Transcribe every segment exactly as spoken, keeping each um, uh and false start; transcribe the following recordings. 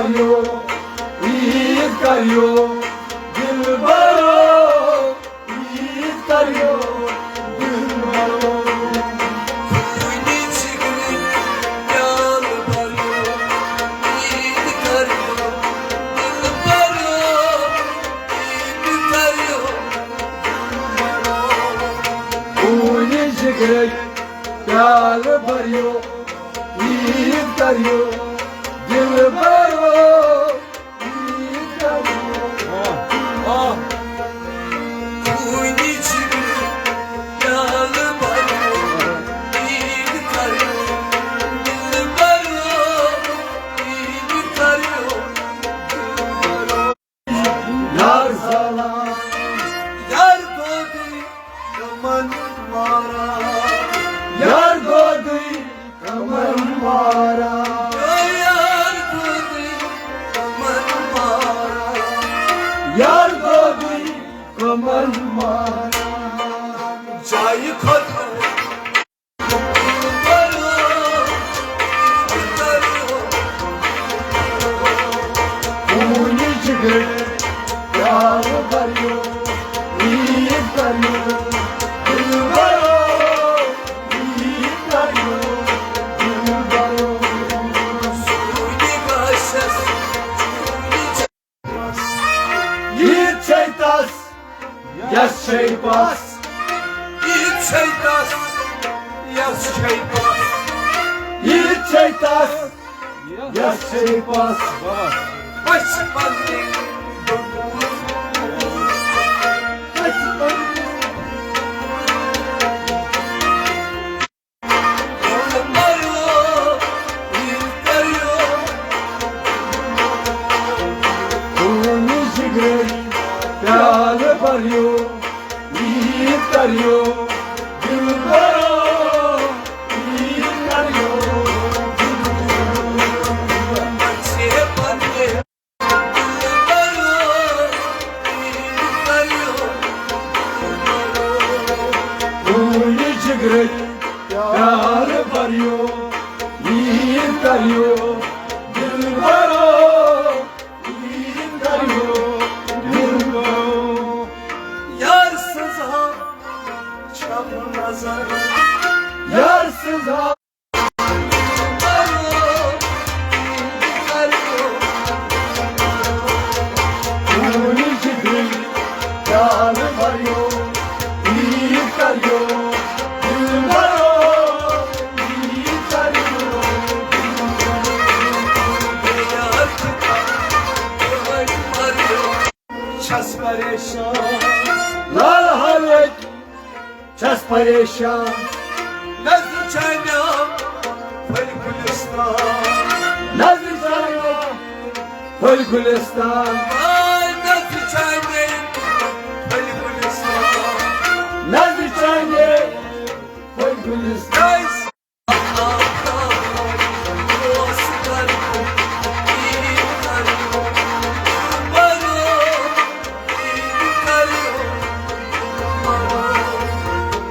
عیٖد کریو دِلبرو، عیٖد کریو دِلبرو۔ خوٗنہِ جِگرٕکۍ پیالہٕ بریو، عیٖد کریو دِلبرو، عیٖد کریو دِلبرو۔ خوٗنہِ جِگرٕکۍ پیالہٕ بریو، عیٖد کریو دِلبرو، عیٖد کریو۔ آہ، آہ۔ خوٗنہِ جِگرٕکۍ پیالہٕ بریو، عیٖد کریو دِلبرو، عیٖد کریو دِلبرو۔ یار زالان، یار دودٕے غمن ماران۔ یار دودٕے غمن ماران۔ یار دودٕے غمن ماران۔ یار دودٕے غمن ماران۔ جایہِ خٲطرٕ خوٗنہِ جِگرٕکۍ پیالہٕ بریو، عیٖد کریو دِلبرو، عیٖد کریو دِلبرو۔ سوٗدِ گاشس یہِ چھے تس، یس چھے پس۔ یہِ چھے تس، یس چھے پس۔ یہِ چھے تس، یس چھے پس۔ بچپن بچپن خوٗنہِ جِگرٕکۍ پیالہٕ بریو، عیٖد کریو دِلبرو، عیٖد کریو دِلبرو۔ خوٗنہِ جِگرٕکۍ پیالہٕ بریو، عیٖد کریو دِلبرو، عیٖد کریو دِلبرو۔ یار سٕنٛز ہا چھم نظر، یار سٕنٛز ہا خوٗنہِ جِگرٕکۍ پیالہٕ بریو، عیٖد کریو دِلبرو، عیٖد کریو دِلبرو۔ چھَس پریشان، لال حالٕکۍ چھَس پریشان۔ نظرِ چانہِ پھٔلۍ گُلِستان۔ نظرِ چانہِ پھٔلۍ گُلِستان۔ آے نظرِ چانہِ پھٔلۍ گُلِستان۔ نظرِ چانہِ پھٔلۍ گُلِستان۔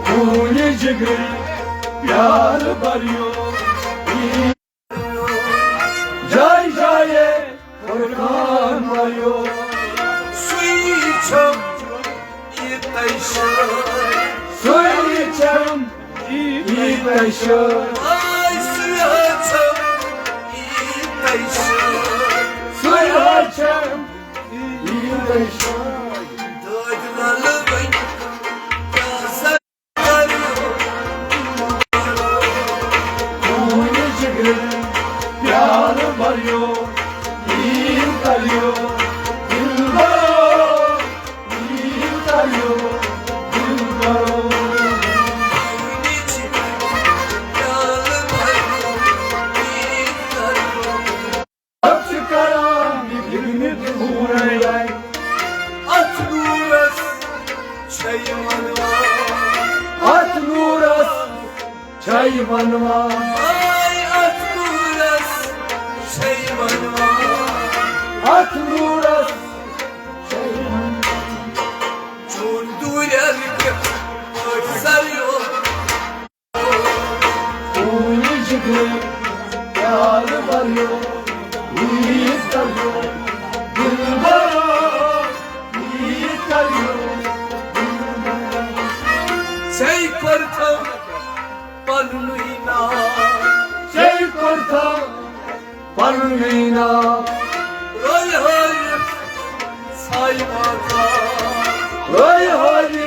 خوٗنہِ جِگرٕکۍ پیالہٕ بریو، جایہِ جایہِ فرقان بریو۔ سُے چھم عیٖد تَے شٲدۍ۔ سُے چھم عیٖد تَے شٲدۍ۔ آے سُے چھم عیٖد تَے شٲدۍ۔ سُے چھم عیٖد تَے شٲدۍ۔ دٲدۍ لَلہٕ وۄنۍ کیٛاہ سا خوٗنہِ جِگرٕکۍ پیالہٕ بریو، عیٖد کریو دِلبرو، عیٖد کریو دِلبرو۔ خوٗنہِ جِگرٕکۍ پیالہٕ بریو، عیٖد کریو۔ رب چھُ کران یہِ گِنٛدِتھ پوٗرٕ۔ اَتھ نوٗرس چھے وَنوان۔ اَتھ نوٗرس چھے وَنوان۔ آے اَتھ نوٗرس چھے وَنوان۔ اَتھ نوٗرس چھے وَنوان۔ چون دوٗرٮ۪ر کِتھ پٲٹھۍ زَریو۔ خوٗنہِ جِگرٕکۍ پیالہٕ بریو، عیٖد کریو ژے کوٚرتھم پننُے ناو، ژے کوٚرتھم پننُے ناو۔ روے ہٲوِتھ ژھایہِ آزار، روے ہٲوِتھ